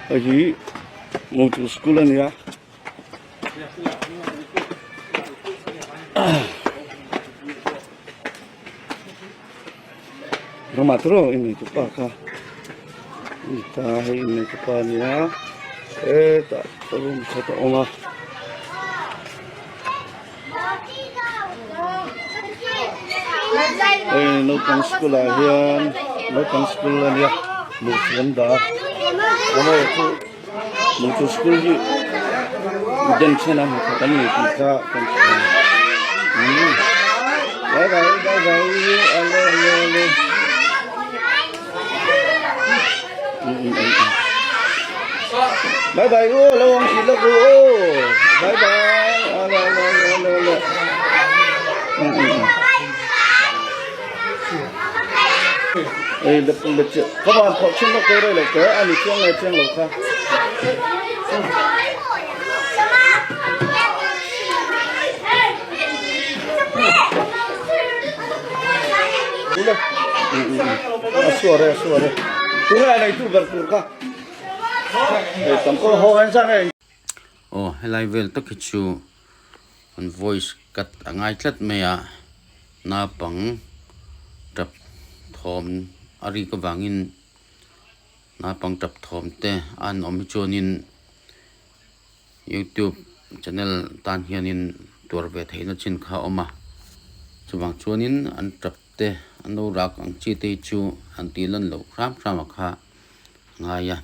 Hei hi motor school a ni a ramah te rawh inei tu pa kha ani ta hei inei tu pa a ni a hetah room khat a awm a. Hei naupang school ah hian naupang school a nia murti an dah a amaherawhchu murti school hi den then a hmuh khat an ni tih kha kan hria bye bye bye bye ale ale ale bye bye u lo awm tih lawk u aw bye bye ale ale ale ale ale ei le le che ka van phawrh thin lawk te rei lo te a ni chiang nge chiang lo kha A suar e a suar e tunge a neitu ber tur kha hei tam pawh haw en sang e. Aw helai vel tak hi chu an voice cut a ngai tlat mai a naupang tap thawm a rik avangin naupang tap thawm te a an awm hi chuanin youtube channel tan hianin tuar ve theihna chin kha a awm a chuvang chuanin an tap te an lo rak ang chi te hi chu an tih lan loh hram hram a kha a ngai a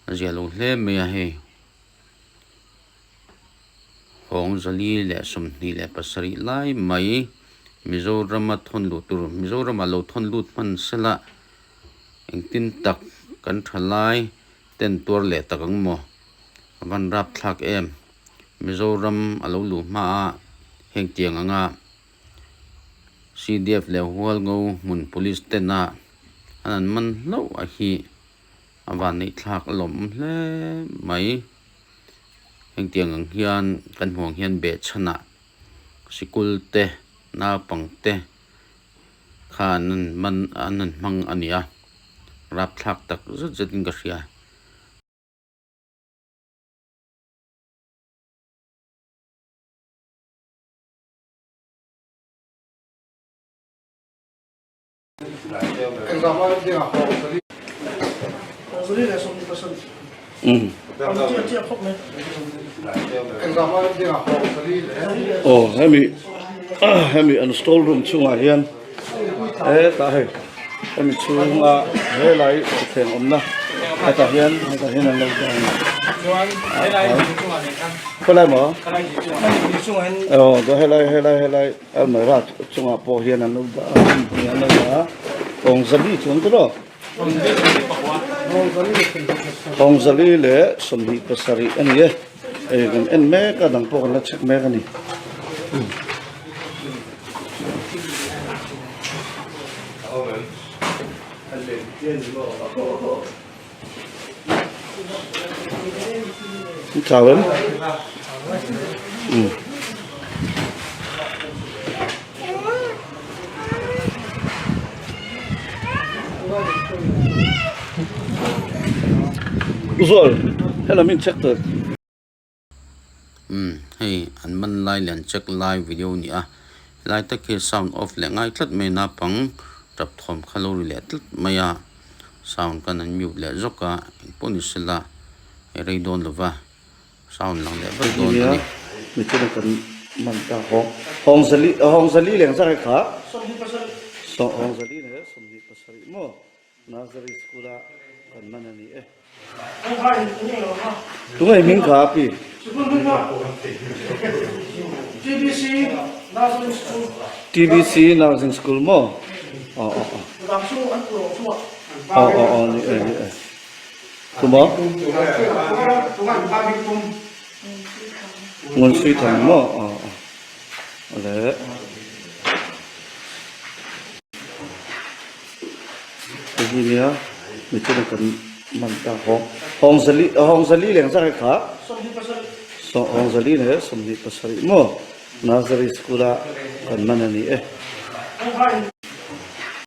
a zia lo hle mai a hei hawng zali leh 27 lai mai Mizoram a thawn luh tur Mizoram ah lo thawn lut hman sela engtin tak kan tha lai. Ten tuar leh tak ang maw? A van rap thlak em? Mizoram a lo luh hma a, heng tiang anga CDF leh Hualngo hmun Police ten a an an man hlauh a hi a van neih thlak a lawmawm hle mai. Heng tiang ang hian kan hmuh ang hian behchhanah sikul te naupang te kha an an man an an hmang a ni a, rapthlak tak zet zet in ka hria. Aw hemi hemi an store room chungah hian hetah hei hemi chhunga helai thuthleng awmna hetah hian hetah hian an lo dah a ni khawilai maw aw helai helai helai almirah chungah pawh hian an lo dah a an lo dah a awngzali chuan tiraw. Hawngzali leh 27 a ni e hei kan en mek a dang pawh kan la check mek a ni. Chau em? Zual, hello min check tur. Umm hei an man lai leh an check lai video a ni a helai tak hi sound off leh ngai tlat mai naupang tap thawm kha lo ri leh tlat mai a sound khan an mute leh zawk a engpawh ni sela hei rei dawn lo va sound lang leh vat dawn a ni. Michina kan man ta hawng hawng zali hawng zali leng zak e kha hawng zali leh 27 maw Nursery school a kan man a ni e. Tunge hming kha pi? TBC Nursing School maw? Aw aw aw. Aw aw aw ni e ni e. Tumaw? Ngun sui thang maw? Aw aw. Awle. Hei hi nia michina kan man ta hawng hawng zali hawng zali leng zak e kha hawng zali leh 27 maw nursery school a kan man a ni e.